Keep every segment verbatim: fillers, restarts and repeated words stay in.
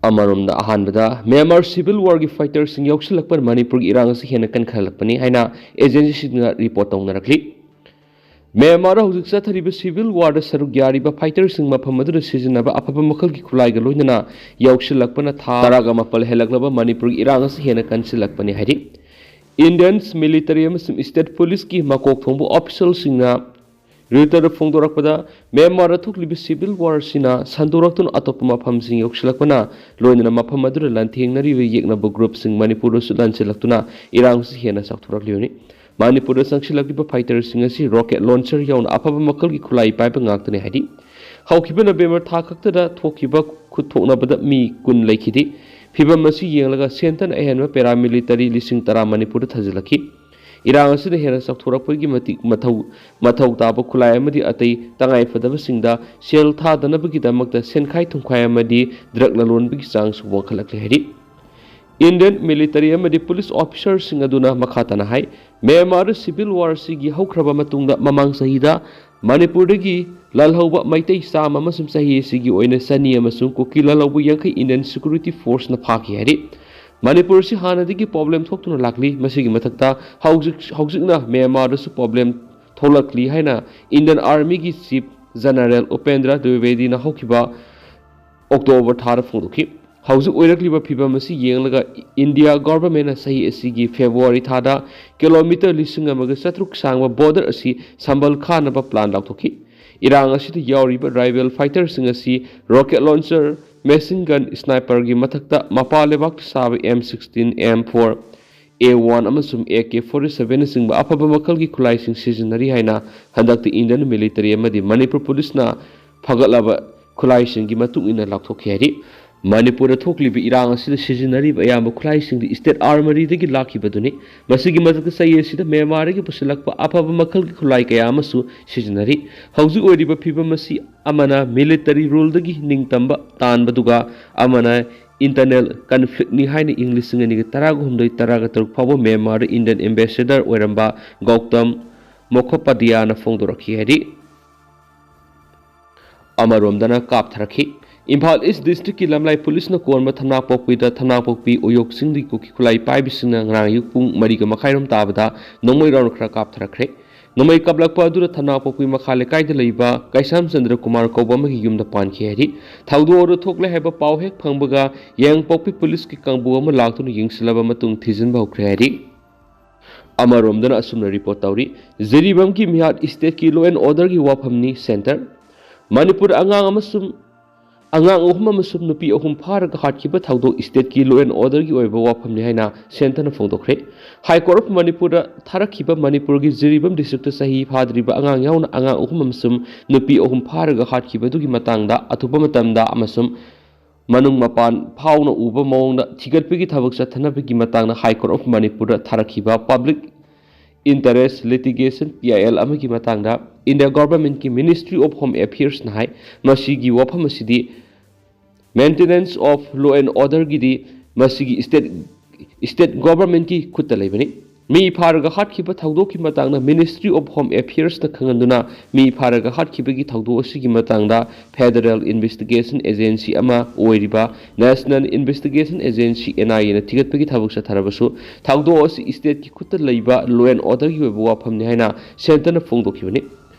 ꯑꯃꯔꯣꯝꯗ, ꯑꯍꯥꯟꯕꯗ Myanmar civil warꯒꯤ fighterꯁꯤꯡ ꯌꯥꯎꯁꯤꯜꯂꯛꯄꯅ ꯃꯅꯤꯄꯨꯔꯒꯤ ꯏꯔꯥꯡ ꯑꯁꯤ ꯍꯦꯟꯅ ꯀꯟꯈꯠꯂꯛꯄꯅꯤ ꯍꯥꯏꯅ agencyꯁꯤꯡꯅ report ꯇꯧꯅꯔꯛꯂꯤ꯫ ꯃ꯭ꯌꯥꯟꯃꯥꯔꯗ ꯍꯧꯖꯤꯛ ꯆꯠꯊꯔꯤꯕ civil warꯗ ꯁꯔꯨꯛ ꯌꯥꯔꯤꯕ fighterꯁꯤꯡ ꯃꯐꯝ ꯑꯗꯨꯗ ꯁꯤꯖꯤꯟꯅꯕ ꯑꯐꯕ ꯃꯈꯜꯒꯤ ꯈꯨꯠꯂꯥꯏꯒ ꯂꯣꯏꯅꯅ ꯌꯥꯎꯁꯤꯜꯂꯛꯄꯅ ꯊꯥ ꯇꯔꯥꯒ ꯃꯥꯄꯜ ꯍꯦꯜꯂꯛꯂꯕ ꯃꯅꯤꯄꯨꯔꯒꯤ ꯏꯔꯥꯡ ꯑꯁꯤ ꯍꯦꯟꯅ ꯀꯟꯁꯤꯜꯂꯛꯄꯅꯤ ꯍꯥꯏꯔꯤ꯫ Indian military ꯑꯃꯁꯨꯡ state policeꯀꯤ ꯃꯀꯣꯛ ꯊꯣꯡꯕ officialꯁꯤꯡꯅ Reutersꯗ ꯐꯣꯡꯗꯣꯔꯛꯄꯗ, ꯃ꯭ꯌꯥꯟꯃꯥꯔꯗ ꯊꯣꯛꯂꯤꯕ civil warꯁꯤꯅ ꯁꯟꯗꯣꯔꯛꯇꯨꯅ ꯑꯇꯣꯞꯄ ꯃꯐꯝꯁꯤꯡ ꯌꯧꯁꯤꯜꯂꯛꯄꯅ ꯂꯣꯏꯅꯅ ꯃꯐꯝ ꯑꯗꯨꯗ ꯂꯥꯟꯊꯦꯡꯅꯔꯤꯕ ꯌꯦꯛꯅꯕ groupꯁꯤꯡ ꯃꯅꯤꯄꯨꯔꯗꯁꯨ ꯂꯥꯟꯁꯤꯜꯂꯛꯇꯨꯅ ꯏꯔꯥꯡꯁꯤ ꯍꯦꯟꯅ ꯆꯥꯎꯊꯣꯔꯛꯂꯤꯕꯅꯤ꯫ ꯃꯅꯤꯄꯨꯔꯗ ꯆꯪꯁꯤꯜꯂꯛꯂꯤꯕ fighterꯁꯤꯡ ꯑꯁꯤ rocket launcher ꯌꯥꯎꯅ ꯑꯐꯕ ꯃꯈꯜꯒꯤ ꯈꯨꯠꯂꯥꯏ ꯄꯥꯏꯕ ꯉꯥꯛꯇꯅꯤ ꯍꯥꯏꯔꯤ꯫ ꯍꯧꯈꯤꯕ ꯅꯕꯦꯝꯕꯔ ꯊꯥ ꯈꯛꯇꯗ ꯊꯣꯛꯈꯤꯕ ꯈꯨꯠꯊꯣꯛꯅꯕꯗ ꯃꯤ ꯀꯨꯟ ꯂꯩꯈꯤꯗꯦ꯫ ꯐꯤꯚꯝ ꯑꯁꯤ ꯌꯦꯡꯂꯒ centreꯅ ꯑꯍꯦꯟꯕ paramilitary ꯂꯤꯁꯤꯡ ꯇꯔꯥ ꯃꯅꯤꯄꯨꯔꯗ ꯊꯥꯖꯤꯜꯂꯛꯈꯤ꯫ ꯏꯔꯥꯡ ꯑꯁꯤꯅ ꯍꯦꯟꯅ ꯆꯥꯎꯊꯣꯔꯛꯄꯒꯤ ꯃꯇꯤꯛ ꯃꯊꯧ, ꯃꯊꯧ ꯇꯥꯕ ꯈꯨꯠꯂꯥꯏ ꯑꯃꯗꯤ ꯑꯇꯩ ꯇꯉꯥꯏ ꯐꯗꯕꯁꯤꯡꯗ ꯁꯦꯜ ꯊꯥꯗꯅꯕꯒꯤꯗꯃꯛꯇ ꯁꯦꯟꯈꯥꯏ ꯊꯨꯝꯈꯥꯏ ꯑꯃꯗꯤ drug ꯂꯂꯣꯟꯕꯒꯤ ꯆꯥꯡꯁꯨ ꯋꯥꯡꯈꯠꯂꯛꯂꯦ ꯍꯥꯏꯔꯤ꯫ Indian military ꯑꯃꯗꯤ police officerꯁꯤꯡ ꯑꯗꯨꯅ ꯃꯈꯥ ꯇꯥꯅ ꯍꯥꯏ, ꯃ꯭ꯌꯥꯟꯃꯥꯔꯗ civil warꯁꯤꯒꯤ ꯍꯧꯈ꯭ꯔꯕ ꯃꯇꯨꯡꯗ ꯃꯃꯥꯡ ꯆꯍꯤꯗ ꯃꯅꯤꯄꯨꯔꯗꯒꯤ ꯂꯥꯜꯍꯧꯕ ꯃꯩꯇꯩ ꯆꯥꯝꯃ ꯑꯃꯁꯨꯡ ꯆꯍꯤ ꯑꯁꯤꯒꯤ ꯑꯣꯏꯅ ꯆꯅꯤ ꯑꯃꯁꯨꯡ ꯀꯨꯀꯤ ꯂꯥꯜꯍꯧꯕ ꯌꯥꯡꯈꯩ Indian security forceꯅ ꯐꯥꯈꯤ ꯍꯥꯏꯔꯤ꯫ ꯃꯅꯤꯄꯨꯔ ꯑꯁꯤ ꯍꯥꯟꯅꯗꯒꯤ problem ꯊꯣꯛꯇꯨꯅ ꯂꯥꯛꯂꯤ꯫ ꯃꯁꯤꯒꯤ ꯃꯊꯛꯇ ꯍꯧꯖꯤꯛ, ꯍꯧꯖꯤꯛꯅ ꯃ꯭ꯌꯥꯟꯃꯥꯔꯗꯁꯨ problem ꯊꯣꯛꯂꯛꯂꯤ ꯍꯥꯏꯅ Indian Armyꯒꯤ Chief General ꯎꯄꯦꯟꯗ꯭ꯔ ꯗ꯭ꯋꯤꯕꯦꯗꯤꯅ ꯍꯧꯈꯤꯕ October ꯊꯥꯗ ꯐꯣꯡꯗꯣꯛꯈꯤ꯫ ꯍꯧꯖꯤꯛ ꯑꯣꯏꯔꯛꯂꯤꯕ ꯐꯤꯚꯝ ꯑꯁꯤ ꯌꯦꯡꯂꯒ India governmentꯅ ꯆꯍꯤ ꯑꯁꯤꯒꯤ February ꯊꯥꯗ kilometre ꯂꯤꯁꯤꯡ ꯑꯃꯒ ꯆꯥꯇ꯭ꯔꯨꯛ ꯁꯥꯡꯕ border ꯑꯁꯤ ꯁꯝꯕꯜ ꯈꯥꯅꯕ plan ꯂꯥꯎꯊꯣꯛꯈꯤ꯫ ꯏꯔꯥꯡ ꯑꯁꯤꯗ ꯌꯥꯎꯔꯤꯕ rebel fighterꯁꯤꯡ ꯑꯁꯤ rocket launcher, machine gun, sniperꯒꯤ ꯃꯊꯛꯇ ꯃꯄꯥꯟ ꯂꯩꯕꯥꯛꯇ ꯁꯥꯕ M sixteen, M four, A one ꯑꯃꯁꯨꯡ AK forty sevenꯅꯆꯤꯡꯕ ꯑꯐꯕ ꯃꯈꯜꯒꯤ ꯈꯨꯠꯂꯥꯏꯁꯤꯡ ꯁꯤꯖꯤꯟꯅꯔꯤ ꯍꯥꯏꯅ ꯍꯟꯗꯛꯇ Indian military ꯑꯃꯗꯤ ꯃꯅꯤꯄꯨꯔ policeꯅ ꯐꯒꯠꯂꯕ ꯈꯨꯠꯂꯥꯏꯁꯤꯡꯒꯤ ꯃꯇꯨꯡ ꯏꯟꯅ ꯂꯥꯎꯊꯣꯛꯈꯤ ꯍꯥꯏꯔꯤ꯫ ꯃꯅꯤꯄꯨꯔꯗ ꯊꯣꯛꯂꯤꯕ ꯏꯔꯥꯡ ꯑꯁꯤꯗ ꯁꯤꯖꯤꯟꯅꯔꯤꯕ ꯑꯌꯥꯝꯕ ꯈꯨꯠꯂꯥꯏꯁꯤꯡꯗꯤ state armoryꯗꯒꯤ ꯂꯥꯛꯈꯤꯕꯗꯨꯅꯤ꯫ ꯃꯁꯤꯒꯤ ꯃꯊꯛꯇ ꯆꯍꯤ ꯑꯁꯤꯗ ꯃ꯭ꯌꯥꯟꯃꯥꯔꯗꯒꯤ ꯄꯨꯁꯤꯜꯂꯛꯄ ꯑꯐꯕ ꯃꯈꯜꯒꯤ ꯈꯨꯠꯂꯥꯏ ꯀꯌꯥ ꯑꯃꯁꯨ ꯁꯤꯖꯤꯟꯅꯔꯤ꯫ ꯍꯧꯖꯤꯛ ꯑꯣꯏꯔꯤꯕ ꯐꯤꯕꯝ ꯑꯁꯤ ꯑꯃꯅ military ruleꯗꯒꯤ ꯅꯤꯡꯇꯝꯕ ꯇꯥꯟꯕꯗꯨꯒ ꯑꯃꯅ internal conflictꯅꯤ ꯍꯥꯏꯅ ꯏꯪ ꯂꯤꯁꯤꯡ ꯑꯅꯤꯒ ꯇꯔꯥꯒ ꯍꯨꯝꯗꯣꯏ ꯇꯔꯥꯒ ꯇꯔꯨꯛ ꯐꯥꯎꯕ ꯃ꯭ꯌꯥꯟꯃꯥꯔꯗ Indian ambassador ꯑꯣꯏꯔꯝꯕ ꯒꯧꯇꯝ ꯃꯣꯈꯣꯄꯥꯙ꯭ꯌꯥꯌꯅ ꯐꯣꯡꯗꯣꯔꯛꯈꯤ ꯍꯥꯏꯔꯤ꯫ ꯑꯃꯔꯣꯝꯗꯅ ꯀꯥꯞꯊꯔꯛꯈꯤ꯫ ꯏꯝꯐꯥꯜ ꯏꯁ ꯗꯤꯁꯇ꯭ꯔꯤꯛꯀꯤ ꯂꯝꯂꯥꯏ ꯄꯨꯂꯤꯁꯅ ꯀꯣꯟꯕ ꯊꯝꯅꯥꯄꯣꯛꯄꯤꯗ ꯊꯝꯅꯥꯄꯣꯛꯄꯤ ꯎꯌꯣꯛ ꯆꯤꯡꯗꯒꯤ ꯀꯨꯀꯤ ꯈꯨꯠꯂꯥꯏ ꯄꯥꯏꯕꯁꯤꯡꯅ ꯉꯔꯥꯡ ꯑꯌꯨꯛ ꯄꯨꯡ ꯃꯔꯤꯒ ꯃꯈꯥꯏꯔꯣꯝ ꯇꯥꯕꯗ ꯅꯣꯡꯃꯩ ꯔꯥꯎꯟ ꯈꯔ ꯀꯥꯞꯊꯔꯛꯈ꯭ꯔꯦ꯫ ꯅꯣꯡꯃꯩ ꯀꯥꯞꯂꯛꯄ ꯑꯗꯨꯅ ꯊꯝꯅꯥꯄꯣꯛꯄꯤ ꯃꯈꯥ ꯂꯩꯀꯥꯏꯗ ꯂꯩꯕ ꯀꯩꯁꯥꯝ ꯆꯟꯗ꯭ꯔ ꯀꯨꯃꯥꯔ ꯀꯧꯕ ꯑꯃꯒꯤ ꯌꯨꯝꯗ ꯄꯥꯟꯈꯤ ꯍꯥꯏꯔꯤ꯫ ꯊꯧꯗꯣꯛ ꯑꯗꯨ ꯊꯣꯛꯂꯦ ꯍꯥꯏꯕ ꯄꯥꯎ ꯍꯦꯛ ꯐꯪꯕꯒ ꯌꯥꯏꯉꯪꯄꯣꯛꯄꯤ ꯄꯨꯂꯤꯁꯀꯤ ꯀꯥꯡꯕꯨ ꯑꯃ ꯂꯥꯛꯇꯨꯅ ꯌꯦꯡꯁꯤꯜꯂꯕ ꯃꯇꯨꯡ ꯊꯤꯖꯤꯟꯕ ꯍꯧꯈ꯭ꯔꯦ ꯍꯥꯏꯔꯤ꯫ ꯑꯃꯔꯣꯝꯗꯅ ꯑꯁꯨꯝꯅ ꯔꯤꯄꯣꯔꯠ ꯇꯧꯔꯤ, ꯖꯤꯔꯤꯕꯥꯝꯒꯤ ꯃꯤꯍꯥꯠ ꯏꯁꯇꯦꯠꯀꯤ ꯂꯣ ꯑꯦꯟ ꯑꯣꯔꯗꯔꯒꯤ ꯋꯥꯐꯝꯅꯤ ꯁꯦꯟꯇꯔ꯫ ꯃꯅꯤꯄꯨꯔ ꯑꯉꯥꯡ ꯑꯃꯁꯨꯡ ꯑꯉꯥꯡ ꯑꯍꯨꯝ ꯑꯃꯁꯨꯡ ꯅꯨꯄꯤ ꯑꯍꯨꯝ ꯐꯥꯔꯒ ꯍꯥꯠꯈꯤꯕ ꯊꯧꯗꯣꯛ ꯏꯁꯇꯦꯠꯀꯤ ꯂꯣ ꯑꯦꯟ ꯑꯣꯔꯗꯔꯒꯤ ꯑꯣꯏꯕ ꯋꯥꯐꯝꯅꯤ ꯍꯥꯏꯅ ꯁꯦꯟꯇꯔꯅ ꯐꯣꯡꯗꯣꯛꯈ꯭ꯔꯦ꯫ ꯍꯥꯏ ꯀꯣꯔꯠ ꯑꯣꯐ ꯃꯅꯤꯄꯨꯔꯗ ꯊꯥꯔꯛꯈꯤꯕ ꯃꯅꯤꯄꯨꯔꯒꯤ ꯖꯤꯔꯤꯕꯥꯝ ꯗꯤꯁꯇ꯭ꯔꯤꯛꯇ ꯆꯍꯤ ꯐꯥꯗ꯭ꯔꯤꯕ ꯑꯉꯥꯡ ꯌꯥꯎꯅ ꯑꯉꯥꯡ ꯑꯍꯨꯝ ꯑꯃꯁꯨꯡ ꯅꯨꯄꯤ ꯑꯍꯨꯝ ꯐꯥꯔꯒ ꯍꯥꯠꯈꯤꯕꯗꯨꯒꯤ ꯃꯇꯥꯡꯗ ꯑꯊꯨꯕ ꯃꯇꯝꯗ ꯑꯃꯁꯨꯡ ꯃꯅꯨꯡ ꯃꯄꯥꯟ ꯐꯥꯎꯅ ꯎꯕ ꯃꯑꯣꯡꯗ ꯊꯤꯒꯠꯄꯒꯤ ꯊꯕꯛ ꯆꯠꯊꯅꯕꯒꯤ ꯃꯇꯥꯡꯗ ꯍꯥꯏ ꯀꯣꯔꯠ ꯑꯣꯐ ꯃꯅꯤꯄꯨꯔꯗ ꯊꯥꯔꯛꯈꯤꯕ public interest litigation, P I L, ꯑꯃꯒꯤ ꯃꯇꯥꯡꯗ ꯏꯟꯗꯤꯌꯥ ꯒꯣꯚꯔꯟꯃꯦꯟꯠꯀꯤ ꯃꯤꯅꯤꯁꯇ꯭ꯔꯤ ꯑꯣꯐ ꯍꯣꯝ ꯑꯦꯐꯤꯌꯔꯁꯅ ꯍꯥꯏ, ꯃꯁꯤꯒꯤ ꯋꯥꯐꯝ ꯑꯁꯤꯗꯤ ꯃꯦꯟꯇꯦꯅꯦꯟꯁ ꯑꯣꯐ ꯂꯣ ꯑꯦꯟ ꯑꯣꯔꯗꯔꯒꯤꯗꯤ ꯃꯁꯤꯒꯤ ꯏꯁꯇꯦꯠ ꯏꯁꯇꯦꯠ ꯒꯣꯚꯔꯟꯃꯦꯟꯠꯀꯤ ꯈꯨꯠꯇ ꯂꯩꯕꯅꯤ꯫ ꯃꯤ ꯐꯥꯔꯒ ꯍꯥꯠꯈꯤꯕ ꯊꯧꯗꯣꯛꯀꯤ ꯃꯇꯥꯡꯗ ꯃꯤꯅꯤꯁꯇ꯭ꯔꯤ ꯑꯣꯐ ꯍꯣꯝ ꯑꯦꯐꯤꯌꯔꯁꯅ ꯈꯪꯍꯟꯗꯨꯅ, ꯃꯤ ꯐꯥꯔꯒ ꯍꯥꯠꯈꯤꯕꯒꯤ ꯊꯧꯗꯣꯛ ꯑꯁꯤꯒꯤ ꯃꯇꯥꯡꯗ ꯐꯦꯗꯔꯦꯜ ꯏꯟꯚꯦꯁꯇꯤꯒꯦꯁꯟ ꯑꯦꯖꯦꯟꯁꯤ ꯑꯃ ꯑꯣꯏꯔꯤꯕ ꯅꯦꯁꯅꯦꯜ ꯏꯟꯚꯦꯁꯇꯤꯒꯦꯁꯟ ꯑꯦꯖꯦꯟꯁꯤ, ꯑꯦꯟ ꯑꯥꯏ ꯑꯦꯅ ꯊꯤꯒꯠꯄꯒꯤ ꯊꯕꯛ ꯆꯠꯊꯔꯕꯁꯨ, ꯊꯧꯗꯣꯛ ꯑꯁꯤ ꯏꯁꯇꯦꯠꯀꯤ ꯈꯨꯠꯇ ꯂꯩꯕ ꯂꯣ ꯑꯦꯟ ꯑꯣꯔꯗꯔꯒꯤ ꯑꯣꯏꯕ ꯋꯥꯐꯝꯅꯤ ꯍꯥꯏꯅ ꯁꯦꯟꯇꯔꯅ ꯐꯣꯡꯗꯣꯛꯈꯤꯕꯅꯤ꯫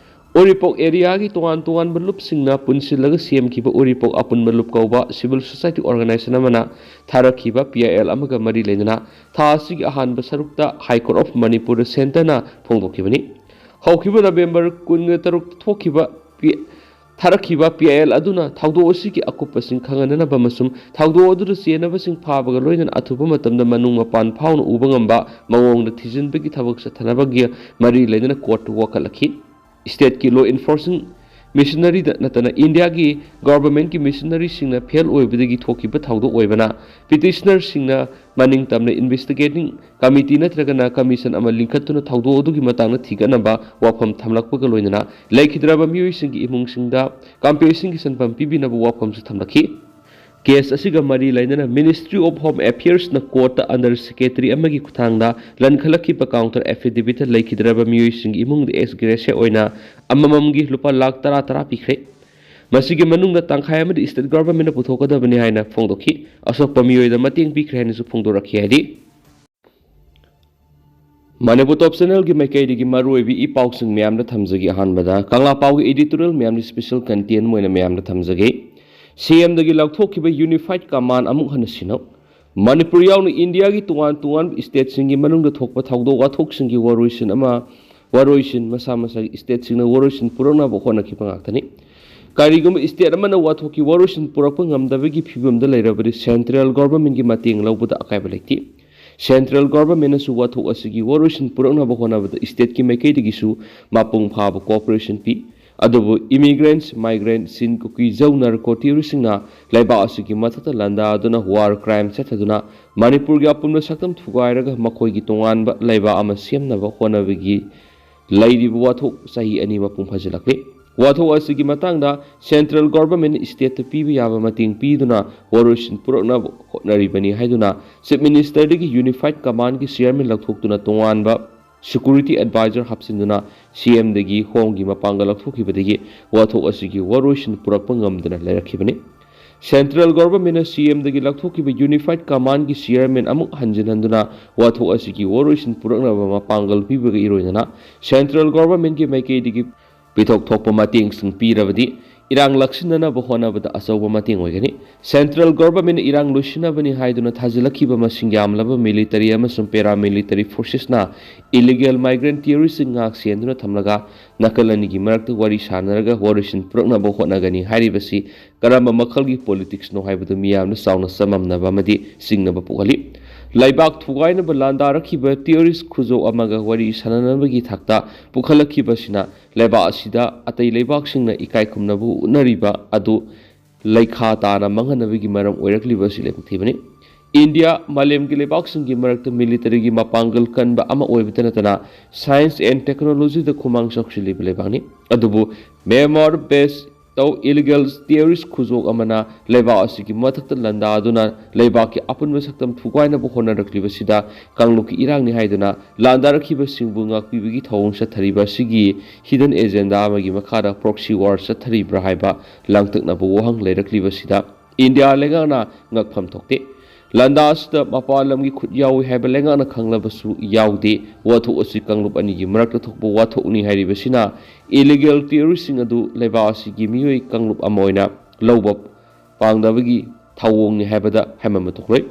ꯎꯔꯤꯄꯣꯛ ꯑꯦꯔꯤꯌꯥꯒꯤ ꯇꯣꯉꯥꯟ ꯇꯣꯉꯥꯟꯕ ꯂꯨꯞꯁꯤꯡꯅ ꯄꯨꯟꯁꯤꯜꯂꯒ ꯁꯦꯝꯈꯤꯕ ꯎꯔꯤꯄꯣꯛ ꯑꯄꯨꯟꯕ ꯂꯨꯞ ꯀꯧꯕ ꯁꯤꯚꯤꯜ ꯁꯣꯁꯥꯏꯇꯤ ꯑꯣꯔꯒꯅꯥꯏꯖꯦꯁꯟ ꯑꯃꯅ ꯊꯥꯔꯛꯈꯤꯕ ꯄꯤ ꯑꯥꯏ ꯑꯦꯜ ꯑꯃꯒ ꯃꯔꯤ ꯂꯩꯅꯅ ꯊꯥ ꯑꯁꯤꯒꯤ ꯑꯍꯥꯟꯕ ꯁꯔꯨꯛꯇ ꯍꯥꯏ ꯀꯣꯔꯠ ꯑꯣꯐ ꯃꯅꯤꯄꯨꯔꯗ ꯁꯦꯟꯇꯔꯅ ꯐꯣꯡꯗꯣꯛꯈꯤꯕꯅꯤ꯫ ꯍꯧꯈꯤꯕ ꯅꯕꯦꯝꯕꯔ ꯀꯨꯟꯒ ꯇꯔꯨꯛꯇ ꯊꯣꯛꯈꯤꯕ ꯄꯤ-, ꯊꯥꯔꯛꯈꯤꯕ ꯄꯤ ꯑꯥꯏ ꯑꯦꯜ ꯑꯗꯨꯅ ꯊꯧꯗꯣꯛ ꯑꯁꯤꯒꯤ ꯑꯀꯨꯞꯄꯁꯤꯡ ꯈꯪꯍꯟꯅꯅꯕ ꯑꯃꯁꯨꯡ ꯊꯧꯗꯣꯛ ꯑꯗꯨꯗ ꯆꯦꯟꯅꯕꯁꯤꯡ ꯐꯥꯕꯒ ꯂꯣꯏꯅꯅ ꯑꯊꯨꯕ ꯃꯇꯝꯗ ꯃꯅꯨꯡ ꯃꯄꯥꯟ ꯐꯥꯎꯅ ꯎꯕ ꯉꯝꯕ ꯃꯑꯣꯡꯗ ꯊꯤꯖꯤꯟꯕꯒꯤ ꯊꯕꯛ ꯆꯠꯊꯅꯕꯒꯤ ꯃꯔꯤ ꯂꯩꯅꯅ ꯀꯣꯔꯠꯇ ꯋꯥꯀꯠꯂꯛꯈꯤ꯫ ꯏꯁꯇꯦꯠꯀꯤ ꯂꯣ ꯏꯟꯐꯣꯔꯁꯤꯡ ꯃꯤꯁꯅꯔꯤꯗ ꯅꯠꯇꯅ ꯏꯟꯗꯤꯌꯥꯒꯤ ꯒꯣꯚꯔꯟꯃꯦꯟꯠꯀꯤ ꯃꯤꯁꯅꯔꯤꯁꯤꯡꯅ ꯐꯦꯜ ꯑꯣꯏꯕꯗꯒꯤ ꯊꯣꯛꯈꯤꯕ ꯊꯧꯗꯣꯛ ꯑꯣꯏꯕꯅ, ꯄꯤꯇꯤꯁꯅꯔꯁꯤꯡꯅ ꯃꯅꯤꯡ ꯇꯝꯅ ꯏꯟꯚꯦꯁꯇꯤꯒꯦꯇꯤꯡ ꯀꯃꯤꯇꯤ ꯅꯠꯇ꯭ꯔꯒꯅ ꯀꯃꯤꯁꯟ ꯑꯃ ꯂꯤꯡꯈꯠꯇꯨꯅ ꯊꯧꯗꯣꯛ ꯑꯗꯨꯒꯤ ꯃꯇꯥꯡꯗ ꯊꯤꯒꯠꯅꯕ ꯋꯥꯐꯝ ꯊꯝꯂꯛꯄꯒ ꯂꯣꯏꯅꯅ ꯂꯩꯈꯤꯗ꯭ꯔꯕ ꯃꯤꯑꯣꯏꯁꯤꯡꯒꯤ ꯏꯃꯨꯡꯁꯤꯡꯗ ꯀꯝꯄꯦꯟꯁꯦꯁꯟꯒꯤ ꯁꯦꯟꯐꯝ ꯄꯤꯕꯤꯅꯕ ꯋꯥꯐꯝꯁꯨ ꯊꯝꯂꯛꯈꯤ꯫ ꯀꯦꯁ ꯑꯁꯤꯒ ꯃꯔꯤ ꯂꯩꯅꯅ ꯃꯤꯅꯤꯁꯇ꯭ꯔꯤ ꯑꯣꯐ ꯍꯣꯝ ꯑꯦꯐꯤꯌꯔꯁꯅ ꯀꯣꯔꯠꯇ ꯑꯟꯗꯔ ꯁꯦꯀ꯭ꯔꯦꯇꯔꯤ ꯑꯃꯒꯤ ꯈꯨꯠꯊꯥꯡꯗ ꯂꯟꯈꯠꯂꯛꯈꯤꯕ ꯀꯥꯎꯟꯇꯔ ꯑꯦꯐꯤꯗꯦꯚꯤꯠꯇ ꯂꯩꯈꯤꯗ꯭ꯔꯕ ꯃꯤꯑꯣꯏꯁꯤꯡꯒꯤ ꯏꯃꯨꯡꯗ ꯑꯦꯛꯁ ꯒ꯭ꯔꯦꯁꯤꯌꯥ ꯑꯣꯏꯅ ꯑꯃꯃꯝꯒꯤ ꯂꯨꯄꯥ ꯂꯥꯈ ꯇꯔꯥ ꯇꯔꯥ ꯄꯤꯈ꯭ꯔꯦ꯫ ꯃꯁꯤꯒꯤ ꯃꯅꯨꯡꯗ ꯇꯪꯈꯥꯏ ꯑꯃꯗꯤ state government ꯅ ꯄꯨꯊꯣꯛꯀꯗꯕꯅꯤ ꯍꯥꯏꯅ ꯐꯣꯡꯗꯣꯛꯈꯤ꯫ ꯑꯁꯣꯛꯄ ꯃꯤꯑꯣꯏꯗ ꯃꯇꯦꯡ ꯄꯤꯈ꯭ꯔꯦ ꯍꯥꯏꯅꯁꯨ ꯐꯣꯡꯗꯣꯔꯛꯈꯤ ꯍꯥꯏꯔꯤ꯫ ꯃꯅꯤꯄꯨꯔ ꯇꯣꯞ ꯆꯦꯅꯦꯜꯒꯤ ꯃꯥꯏꯀꯩꯗꯒꯤ ꯃꯔꯨꯑꯣꯏꯕ ꯏ ꯄꯥꯎꯁꯤꯡ ꯃꯌꯥꯝꯗ ꯊꯝꯖꯒꯦ꯫ ꯑꯍꯥꯟꯕꯗ ꯀꯪꯂꯥ ꯄꯥꯎꯒꯤ editorial ꯃꯌꯥꯝꯗꯤ special content ꯑꯣꯏꯅ ꯃꯌꯥꯝꯗ ꯊꯝꯖꯒꯦ꯫ ꯁꯤ ꯑꯦꯝꯗꯒꯤ ꯂꯧꯊꯣꯛꯈꯤꯕ unified command ꯑꯃꯨꯛ ꯍꯟꯅ ꯁꯤꯟꯅꯧ꯫ ꯃꯅꯤꯄꯨꯔ ꯌꯥꯎꯅ ꯏꯟꯗꯤꯌꯥꯒꯤ ꯇꯣꯉꯥꯟ ꯇꯣꯉꯥꯟꯕ stateꯁꯤꯡꯒꯤ ꯃꯅꯨꯡꯗ ꯊꯣꯛꯄ ꯊꯧꯗꯣꯛ ꯋꯥꯊꯣꯛꯁꯤꯡꯒꯤ ꯋꯥꯔꯣꯏꯁꯤꯟ ꯑꯃ, ꯋꯥꯔꯣꯏꯁꯤꯟ ꯃꯁꯥ ꯃꯁꯥꯒꯤ stateꯁꯤꯡꯅ ꯋꯥꯔꯣꯏꯁꯤꯟ ꯄꯨꯔꯛꯅꯕ ꯍꯣꯠꯅꯈꯤꯕ ꯉꯥꯛꯇꯅꯤ꯫ ꯀꯔꯤꯒꯨꯝꯕ state ꯑꯃꯅ ꯋꯥꯊꯣꯛꯀꯤ ꯋꯥꯔꯣꯏꯁꯤꯟ ꯄꯨꯔꯛꯄ ꯉꯝꯗꯕꯒꯤ ꯐꯤꯕꯝꯗ ꯂꯩꯔꯕꯗꯤ central governmentꯀꯤ ꯃꯇꯦꯡ ꯂꯧꯕꯗ ꯑꯀꯥꯏꯕ ꯂꯩꯇꯦ꯫ Central governmentꯅꯁꯨ ꯋꯥꯊꯣꯛ ꯑꯁꯤꯒꯤ ꯋꯥꯔꯣꯏꯁꯤꯟ ꯄꯨꯔꯛꯅꯕ ꯍꯣꯠꯅꯕꯗ stateꯀꯤ ꯃꯥꯏꯀꯩꯗꯒꯤꯁꯨ ꯃꯄꯨꯡ ꯐꯥꯕ cooperation ꯄꯤ꯫ ꯑꯗꯨꯕꯨ immigrants, migrant, ꯆꯤꯟ, ꯀꯨꯀꯤ, ꯖꯧ, narco terroristꯁꯤꯡꯅ ꯂꯩꯕꯥꯛ ꯑꯁꯤꯒꯤ ꯃꯊꯛꯇ ꯂꯥꯟꯗꯥꯗꯨꯅ war crime ꯆꯠꯊꯗꯨꯅ ꯃꯅꯤꯄꯨꯔꯒꯤ ꯑꯄꯨꯟꯕ ꯁꯛꯇꯝ ꯊꯨꯒꯥꯏꯔꯒ ꯃꯈꯣꯏꯒꯤ ꯇꯣꯉꯥꯟꯕ ꯂꯩꯕꯥꯛ ꯑꯃ ꯁꯦꯝꯅꯕ ꯍꯣꯠꯅꯕꯒꯤ ꯂꯩꯔꯤꯕ ꯋꯥꯊꯣꯛ ꯆꯍꯤ ꯑꯅꯤ ꯃꯄꯨꯡ ꯐꯥꯖꯤꯜꯂꯛꯂꯦ꯫ ꯋꯥꯊꯣꯛ ꯑꯁꯤꯒꯤ ꯃꯇꯥꯡꯗ central government stateꯇ ꯄꯤꯕ ꯌꯥꯕ ꯃꯇꯦꯡ ꯄꯤꯗꯨꯅ ꯋꯥꯔꯣꯏꯁꯤꯟ ꯄꯨꯔꯛꯅꯕ ꯍꯣꯠꯅꯔꯤꯕꯅꯤ ꯍꯥꯏꯗꯨꯅ Chief Ministerꯗꯒꯤ unified commandꯀꯤ chairman ꯂꯧꯊꯣꯛꯇꯨꯅ ꯇꯣꯉꯥꯟꯕ security advisor ꯍꯥꯞꯆꯤꯟꯗꯨꯅ ꯁꯤ ꯑꯦꯝꯗꯒꯤ ꯍꯣꯝꯒꯤ ꯃꯄꯥꯡꯒꯜ ꯂꯧꯊꯣꯛꯈꯤꯕꯗꯒꯤ ꯋꯥꯊꯣꯛ ꯑꯁꯤꯒꯤ ꯋꯥꯔꯣꯏꯁꯤꯟ ꯄꯨꯔꯛꯄ ꯉꯝꯗꯅ ꯂꯩꯔꯛꯈꯤꯕꯅꯤ꯫ Central governmentꯅ ꯁꯤ ꯑꯦꯝꯗꯒꯤ ꯂꯧꯊꯣꯛꯈꯤꯕ unified commandꯀꯤ chairman ꯑꯃꯨꯛ ꯍꯟꯖꯤꯟꯍꯟꯗꯨꯅ ꯋꯥꯊꯣꯛ ꯑꯁꯤꯒꯤ ꯋꯥꯔꯣꯏꯁꯤꯟ ꯄꯨꯔꯛꯅꯕ ꯃꯄꯥꯡꯒꯜ ꯄꯤꯕꯒ ꯏꯔꯣꯏꯅꯅ central governmentꯀꯤ ꯃꯥꯏꯀꯩꯗꯒꯤ ꯄꯤꯊꯣꯛ ꯊꯣꯛꯄ ꯃꯇꯦꯡꯁꯤꯡ ꯄꯤꯔꯕꯗꯤ ꯏꯔꯥꯡ ꯂꯥꯛꯁꯤꯟꯅꯅꯕ ꯍꯣꯠꯅꯕꯗ ꯑꯆꯧꯕ ꯃꯇꯦꯡ ꯑꯣꯏꯒꯅꯤ꯫ Central governmentꯅ ꯏꯔꯥꯡ ꯂꯣꯏꯁꯤꯟꯅꯕꯅꯤ ꯍꯥꯏꯗꯨꯅ ꯊꯥꯖꯤꯜꯂꯛꯈꯤꯕ ꯃꯁꯤꯡ ꯌꯥꯝꯂꯕ military ꯑꯃꯁꯨꯡ paramilitary forcesꯅ illegal migrant terroristꯁꯤꯡ ꯉꯥꯛ ꯁꯦꯟꯗꯨꯅ ꯊꯝꯂꯒ ꯅꯥꯀꯜ ꯑꯅꯤꯒꯤ ꯃꯔꯛꯇ ꯋꯥꯔꯤ ꯁꯥꯟꯅꯔꯒ ꯋꯥꯔꯣꯏꯁꯤꯟ ꯄꯨꯔꯛꯅꯕ ꯍꯣꯠꯅꯒꯅꯤ ꯍꯥꯏꯔꯤꯕꯁꯤ ꯀꯔꯝꯕ ꯃꯈꯜꯒꯤ politicsꯅꯣ ꯍꯥꯏꯕꯗꯨ ꯃꯤꯌꯥꯝꯅ ꯆꯥꯎꯅ ꯆꯃꯝꯅꯕ ꯑꯃꯗꯤ ꯆꯤꯡꯅꯕ ꯄꯣꯛꯍꯜꯂꯤ꯫ ꯂꯩꯕꯥꯛ ꯊꯨꯒꯥꯏꯅꯕ ꯂꯥꯟꯗꯥꯔꯛꯈꯤꯕ terrorist ꯈꯨꯖꯧ ꯑꯃꯒ ꯋꯥꯔꯤ ꯁꯥꯟꯅꯅꯕꯒꯤ ꯊꯥꯛꯇ ꯄꯨꯈꯠꯂꯛꯈꯤꯕꯁꯤꯅ ꯂꯩꯕꯥꯛ ꯑꯁꯤꯗ ꯑꯇꯩ ꯂꯩꯕꯥꯛꯁꯤꯡꯅ ꯏꯀꯥꯏ ꯈꯨꯝꯅꯕ ꯎꯠꯅꯔꯤꯕ ꯑꯗꯨ ꯂꯩꯈꯥ ꯇꯥꯅ ꯃꯥꯡꯍꯟꯅꯕꯒꯤ ꯃꯔꯝ ꯑꯣꯏꯔꯛꯂꯤꯕ ꯑꯁꯤ ꯂꯥꯏꯕꯛ ꯊꯤꯕꯅꯤ꯫ ꯏꯟꯗꯤꯌꯥ ꯃꯥꯂꯦꯝꯒꯤ ꯂꯩꯕꯥꯛꯁꯤꯡꯒꯤ ꯃꯔꯛꯇ militaryꯒꯤ ꯃꯄꯥꯡꯒꯜ ꯀꯟꯕ ꯑꯃ ꯑꯣꯏꯕꯇ ꯅꯠꯇꯅ science and technologyꯗ ꯈꯨꯃꯥꯡ ꯆꯥꯎꯁꯤꯜꯂꯤꯕ ꯂꯩꯕꯥꯛꯅꯤ꯫ ꯑꯗꯨꯕꯨ Myanmar based ꯇꯧ ꯏꯂꯤꯒꯦꯜ ꯇꯦꯔꯣꯔꯤꯁ ꯈꯨꯖꯣꯛ ꯑꯃꯅ ꯂꯩꯕꯥꯛ ꯑꯁꯤꯒꯤ ꯃꯊꯛꯇ ꯂꯥꯟꯗꯥꯗꯨꯅ ꯂꯩꯕꯥꯛꯀꯤ ꯑꯄꯨꯟꯕ ꯁꯛꯇꯝ ꯊꯨꯒꯥꯏꯅꯕ ꯍꯣꯠꯅꯔꯛꯂꯤꯕꯁꯤꯗ ꯀꯥꯡꯂꯨꯞꯀꯤ ꯏꯔꯥꯡꯅꯤ ꯍꯥꯏꯗꯨꯅ ꯂꯥꯟꯗꯥꯔꯛꯈꯤꯕꯁꯤꯡꯕꯨ ꯉꯥꯛꯄꯤꯕꯒꯤ ꯊꯧꯑꯣꯡ ꯆꯠꯊꯔꯤꯕ ꯑꯁꯤꯒꯤ ꯍꯤꯗꯟ ꯑꯦꯖꯦꯟꯗꯥ ꯑꯃꯒꯤ ꯃꯈꯥꯗ ꯄ꯭ꯔꯣꯛꯁꯤ ꯋꯥꯔ ꯆꯠꯊꯔꯤꯕ꯭ꯔꯥ ꯍꯥꯏꯕ ꯂꯥꯡꯇꯛꯅꯕ ꯋꯥꯍꯪ ꯂꯩꯔꯛꯂꯤꯕꯁꯤꯗ ꯏꯟꯗꯤꯌꯥ ꯂꯩꯉꯥꯛꯅ ꯉꯛꯐꯝ ꯊꯣꯛꯇꯦ꯫ ꯂꯥꯟꯗꯥ ꯑꯁꯤꯗ ꯃꯄꯥꯟ ꯂꯝꯒꯤ ꯈꯨꯠ ꯌꯥꯎꯏ ꯍꯥꯏꯕ ꯂꯩꯉꯥꯛꯅ ꯈꯪꯂꯕꯁꯨ ꯌꯥꯎꯗꯦ꯫ ꯋꯥꯊꯣꯛ ꯑꯁꯤ ꯀꯥꯡꯂꯨꯞ ꯑꯅꯤꯒꯤ ꯃꯔꯛꯇ ꯊꯣꯛꯄ ꯋꯥꯊꯣꯛꯅꯤ ꯍꯥꯏꯔꯤꯕꯁꯤꯅ ꯏꯂꯤꯒꯦꯜ ꯇꯦꯔꯣꯔꯤꯁꯁꯤꯡ ꯑꯗꯨ ꯂꯩꯕꯥꯛ ꯑꯁꯤꯒꯤ ꯃꯤꯑꯣꯏ ꯀꯥꯡꯂꯨꯞ ꯑꯃ ꯑꯣꯏꯅ ꯂꯧꯕ ꯄꯥꯝꯗꯕꯒꯤ ꯊꯧꯑꯣꯡꯅꯤ ꯍꯥꯏꯕꯗ ꯍꯥꯏꯃꯟꯕ ꯊꯣꯛꯂꯣꯏ꯫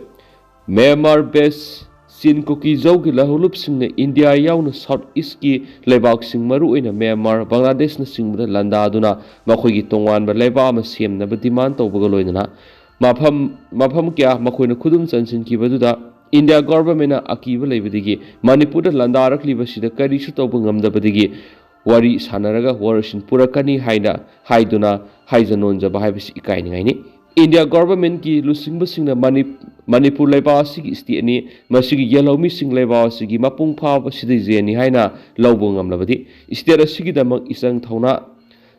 ꯃ꯭ꯌꯥꯟꯃꯥꯔ ꯕꯦꯁ ꯆꯤꯟ ꯀꯨꯀꯤ ꯖꯧꯒꯤ ꯂꯧꯍꯧꯂꯨꯞꯁꯤꯡꯅ ꯏꯟꯗꯤꯌꯥ ꯌꯥꯎꯅ ꯁꯥꯎꯠ ꯏꯁꯀꯤ ꯂꯩꯕꯥꯛꯁꯤꯡ, ꯃꯔꯨꯑꯣꯏꯅ ꯃ꯭ꯌꯥꯟꯃꯥꯔ, ꯕꯪꯒ꯭ꯂꯥꯗꯦꯁꯅꯆꯤꯡꯕꯗ ꯂꯥꯟꯗꯥꯗꯨꯅ ꯃꯈꯣꯏꯒꯤ ꯇꯣꯉꯥꯟꯕ ꯂꯩꯕꯥꯛ ꯑꯃ ꯁꯦꯝꯅꯕ ꯗꯤꯃꯥꯟ ꯇꯧꯕꯒ ꯂꯣꯏꯅꯅ ꯃꯐꯝ, ꯃꯐꯝ ꯀꯌꯥ ꯃꯈꯣꯏꯅ ꯈꯨꯗꯨꯝ ꯆꯟꯁꯤꯟꯈꯤꯕꯗꯨꯗ ꯏꯟꯗꯤꯌꯥ ꯒꯣꯚꯔꯟꯃꯦꯟꯠꯅ ꯑꯀꯤꯕ ꯂꯩꯕꯗꯒꯤ ꯃꯅꯤꯄꯨꯔꯗ ꯂꯥꯟꯗꯥꯔꯛꯂꯤꯕꯁꯤꯗ ꯀꯔꯤꯁꯨ ꯇꯧꯕ ꯉꯝꯗꯕꯗꯒꯤ ꯋꯥꯔꯤ ꯁꯥꯟꯅꯔꯒ ꯋꯥꯔꯣꯏꯁꯤꯟ ꯄꯨꯔꯛꯀꯅꯤ ꯍꯥꯏꯅ ꯍꯥꯏꯗꯨꯅ ꯍꯥꯏꯖ ꯅꯣꯟꯖꯕ ꯍꯥꯏꯕꯁꯤ ꯏꯀꯥꯏꯅꯤꯡꯉꯥꯏꯅꯤ꯫ ꯏꯟꯗꯤꯌꯥ ꯒꯣꯚꯔꯟꯃꯦꯟꯠꯀꯤ ꯂꯨꯆꯤꯡꯕꯁꯤꯡꯅ ꯃꯅꯤ-, ꯃꯅꯤꯄꯨꯔ ꯂꯩꯕꯥꯛ ꯑꯁꯤꯒꯤ ꯁ꯭ꯇꯦꯠꯅꯤ, ꯃꯁꯤꯒꯤ ꯌꯦꯜꯍꯧꯃꯤꯁꯤꯡ ꯂꯩꯕꯥꯛ ꯑꯁꯤꯒꯤ ꯃꯄꯨꯡ ꯐꯥꯕ ꯁꯤꯇꯤꯖꯦꯟꯅꯤ ꯍꯥꯏꯅ ꯂꯧꯕ ꯉꯝꯂꯕꯗꯤ ꯁ꯭ꯇꯦꯠ ꯑꯁꯤꯒꯤꯗꯃꯛ ꯏꯆꯪ ꯊꯧꯅꯥ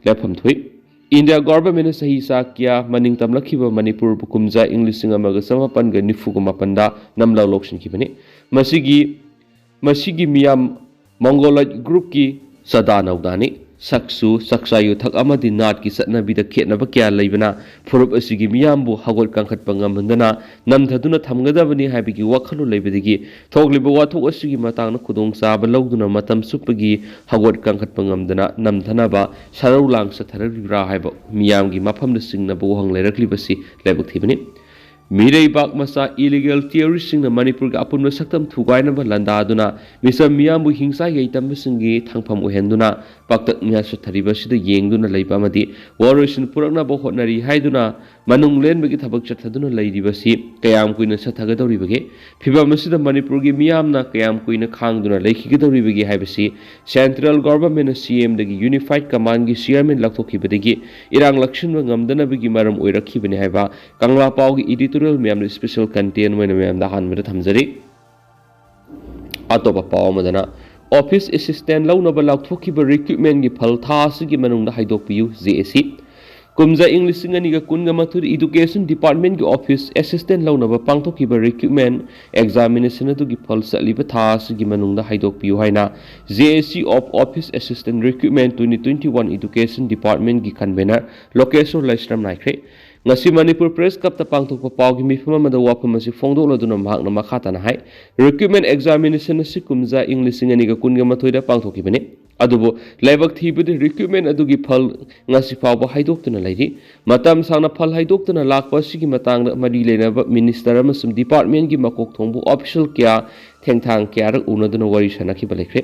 ꯂꯦꯞꯐꯝ ꯊꯣꯛꯏ꯫ ꯏꯟꯗꯤꯌꯥ ꯒꯣꯚꯔꯟꯃꯦꯟꯠꯅ ꯆꯍꯤ ꯆꯥ ꯀꯌꯥ ꯃꯅꯤꯡ ꯇꯝꯂꯛꯈꯤꯕ ꯃꯅꯤꯄꯨꯔꯕꯨ ꯀꯨꯝꯖꯥ ꯏꯪ ꯂꯤꯁꯤꯡ ꯑꯃꯒ ꯆꯃꯥꯄꯟꯒ ꯅꯤꯐꯨꯒ ꯃꯥꯄꯟꯗ ꯅꯝꯂꯧ ꯂꯧꯁꯤꯟꯈꯤꯕꯅꯤ꯫ ꯃꯁꯤꯒꯤ, ꯃꯁꯤꯒꯤ ꯃꯤꯌꯥꯝ ꯃꯣꯡꯒꯣꯂꯣꯏꯗ ꯒ꯭ꯔꯨꯞꯀꯤ ꯆꯥꯗꯥ ꯅꯧꯗꯥꯅꯤ꯫ ꯁꯛꯆꯨ, ꯆꯥꯛꯆꯥ ꯌꯨꯊꯛ ꯑꯃꯗꯤ ꯅꯥꯠꯀꯤ ꯆꯠꯅꯕꯤꯗ ꯈꯦꯠꯅꯕ ꯀꯌꯥ ꯂꯩꯕꯅ ꯐꯨꯔꯨꯞ ꯑꯁꯤꯒꯤ ꯃꯤꯌꯥꯝꯕꯨ ꯍꯧꯒꯠ ꯀꯥꯡꯈꯠꯄ ꯉꯝꯍꯟꯗꯅ ꯅꯝꯊꯗꯨꯅ ꯊꯝꯒꯗꯕꯅꯤ ꯍꯥꯏꯕꯒꯤ ꯋꯥꯈꯜꯂꯣꯟ ꯂꯩꯕꯗꯒꯤ ꯊꯣꯛꯂꯤꯕ ꯋꯥꯊꯣꯛ ꯑꯁꯤꯒꯤ ꯃꯇꯥꯡꯗ ꯈꯨꯗꯣꯡꯆꯥꯕ ꯂꯧꯗꯨꯅ ꯃꯇꯝ ꯆꯨꯞꯄꯒꯤ ꯍꯧꯒꯠ ꯀꯥꯡꯈꯠꯄ ꯉꯝꯗꯅ ꯅꯝꯊꯅꯕ ꯁꯔꯧ ꯂꯥꯡ ꯆꯠꯊꯔꯛꯂꯤꯕ꯭ꯔꯥ ꯍꯥꯏꯕ ꯃꯤꯌꯥꯝꯒꯤ ꯃꯐꯝꯗ ꯆꯤꯡꯅꯕ ꯋꯥꯍꯪ ꯂꯩꯔꯛꯂꯤꯕꯁꯤ ꯂꯥꯏꯕꯛ ꯊꯤꯕꯅꯤ꯫ ꯃꯤꯔꯩꯕꯥꯛ ꯃꯆꯥ ꯏꯂꯤꯒꯦꯜ ꯇꯦꯔꯣꯔꯤꯁꯁꯤꯡꯅ ꯃꯅꯤꯄꯨꯔꯒꯤ ꯑꯄꯨꯟꯕ ꯁꯛꯇꯝ ꯊꯨꯒꯥꯏꯅꯕ ꯂꯥꯟꯗꯥꯗꯨꯅ ꯃꯤꯆꯝ ꯃꯤꯌꯥꯝꯕꯨ ꯍꯤꯡꯁꯥ ꯌꯩꯇꯝꯕꯁꯤꯡꯒꯤ ꯊꯥꯡꯐꯝ ꯑꯣꯏꯍꯟꯗꯨꯅ ꯄꯥꯛꯇꯛ ꯅꯤꯌꯥ ꯆꯠꯊꯔꯤꯕꯁꯤꯗ ꯌꯦꯡꯗꯨꯅ ꯂꯩꯕ ꯑꯃꯗꯤ ꯋꯥꯔꯣꯏꯁꯤꯟ ꯄꯨꯔꯛꯅꯕ ꯍꯣꯠꯅꯔꯤ ꯍꯥꯏꯗꯨꯅ ꯃꯅꯨꯡ ꯂꯦꯟꯕꯒꯤ ꯊꯕꯛ ꯆꯠꯊꯗꯨꯅ ꯂꯩꯔꯤꯕꯁꯤ ꯀꯌꯥꯝ ꯀꯨꯏꯅ ꯆꯠꯊꯒꯗꯧꯔꯤꯕꯒꯦ? ꯐꯤꯚꯝ ꯑꯁꯤꯗ ꯃꯅꯤꯄꯨꯔꯒꯤ ꯃꯤꯌꯥꯝꯅ ꯀꯌꯥꯝ ꯀꯨꯏꯅ ꯈꯥꯡꯗꯨꯅ ꯂꯩꯈꯤꯒꯗꯧꯔꯤꯕꯒꯦ ꯍꯥꯏꯕꯁꯤ ꯁꯦꯟꯇ꯭ꯔꯦꯜ ꯒꯣꯚꯔꯟꯃꯦꯟꯠꯅ ꯁꯤ ꯑꯦꯝꯗꯒꯤ ꯌꯨꯅꯤꯐꯥꯏꯗ ꯀꯃꯥꯟꯒꯤ ꯆꯤꯌꯔꯃꯦꯟ ꯂꯧꯊꯣꯛꯈꯤꯕꯗꯒꯤ ꯏꯔꯥꯡ ꯂꯥꯛꯁꯤꯟꯕ ꯉꯝꯗꯅꯕꯒꯤ ꯃꯔꯝ ꯑꯣꯏꯔꯛꯈꯤꯕꯅꯤ ꯍꯥꯏꯕ ꯀꯪꯂꯥ ꯄꯥꯎꯒꯤ ꯏꯗꯤꯇꯣꯔꯤꯌꯦꯜ ꯃꯌꯥꯝꯗ ꯏꯁꯄꯤꯁꯦꯜ ꯀꯟꯇꯦꯟ ꯑꯣꯏꯅ ꯃꯌꯥꯝꯗ ꯑꯍꯥꯟꯕꯗ ꯊꯝꯖꯔꯤ꯫ ꯑꯇꯣꯞꯄ ꯄꯥꯎ ꯑꯃꯗꯅ, ꯑꯣꯐꯤꯁ ꯑꯦꯁꯤꯁꯇꯦꯟꯠ ꯂꯧꯅꯕ ꯂꯥꯎꯊꯣꯛꯈꯤꯕ ꯔꯤꯀ꯭ꯔꯨꯠꯃꯦꯟꯠꯒꯤ ꯐꯜ ꯊꯥ ꯑꯁꯤꯒꯤ ꯃꯅꯨꯡꯗ ꯍꯥꯏꯗꯣꯛꯄꯤꯌꯨ, ꯖꯦ ꯑꯦ ꯁꯤ꯫ ꯀꯨꯝꯖꯥ ꯏꯪ ꯂꯤꯁꯤꯡ ꯑꯅꯤꯒ ꯀꯨꯟꯒ ꯃꯥꯊꯣꯏꯗ Education Department ꯀꯤ office assistant ꯂꯧꯅꯕ ꯄꯥꯡꯊꯣꯛꯈꯤꯕ recruitment examination ꯑꯗꯨꯒꯤ ꯐꯜ ꯆꯠꯂꯤꯕ ꯊꯥ ꯑꯁꯤꯒꯤ ꯃꯅꯨꯡꯗ ꯍꯥꯏꯗꯣꯛꯄꯤꯌꯨ ꯍꯥꯏꯅ J A C of Office Assistant Recruitment twenty twenty-one Education Department ꯀꯤ convener ꯂꯣꯀꯦꯁꯣꯔ ꯂꯩꯁ꯭ꯔꯝ ꯅꯥꯏꯈ꯭ꯔꯦ꯫ ꯉꯁꯤ ꯃꯅꯤꯄꯨꯔ Press Club ꯇ ꯄꯥꯡꯊꯣꯛꯄ ꯄꯥꯎꯒꯤ ꯃꯤꯐꯝ ꯑꯃꯗ ꯋꯥꯐꯝ ꯑꯁꯤ ꯐꯣꯡꯗꯣꯛꯂꯗꯨꯅ ꯃꯍꯥꯛꯅ ꯃꯈꯥ ꯇꯥꯅ ꯍꯥꯏ, recruitment examination ꯑꯁꯤ ꯀꯨꯝꯖꯥ ꯏꯪ ꯂꯤꯁꯤꯡ ꯑꯅꯤꯒ ꯀꯨꯟꯒ ꯃꯥꯊꯣꯏꯗ ꯄꯥꯡꯊꯣꯛꯈꯤꯕꯅꯤ꯫ ꯑꯗꯨꯕꯨ ꯂꯥꯏꯕꯛ ꯊꯤꯕꯗꯤ recruitment ꯑꯗꯨꯒꯤ ꯐꯜ ꯉꯁꯤ ꯐꯥꯎꯕ ꯍꯥꯏꯗꯣꯛꯇꯨꯅ ꯂꯩꯔꯤ꯫ ꯃꯇꯝ ꯁꯥꯡꯅ ꯐꯜ ꯍꯥꯏꯗꯣꯛꯇꯨꯅ ꯂꯥꯛꯄ ꯑꯁꯤꯒꯤ ꯃꯇꯥꯡꯗ ꯃꯔꯤ ꯂꯩꯅꯕ minister ꯑꯃꯁꯨꯡ department ꯀꯤ ꯃꯀꯣꯛ ꯊꯣꯡꯕ official ꯀꯌꯥ ꯊꯦꯡꯊꯥꯡ ꯀꯌꯥꯔꯛ ꯎꯅꯗꯨꯅ ꯋꯥꯔꯤ ꯁꯥꯅꯈꯤꯕ ꯂꯩꯈ꯭ꯔꯦ꯫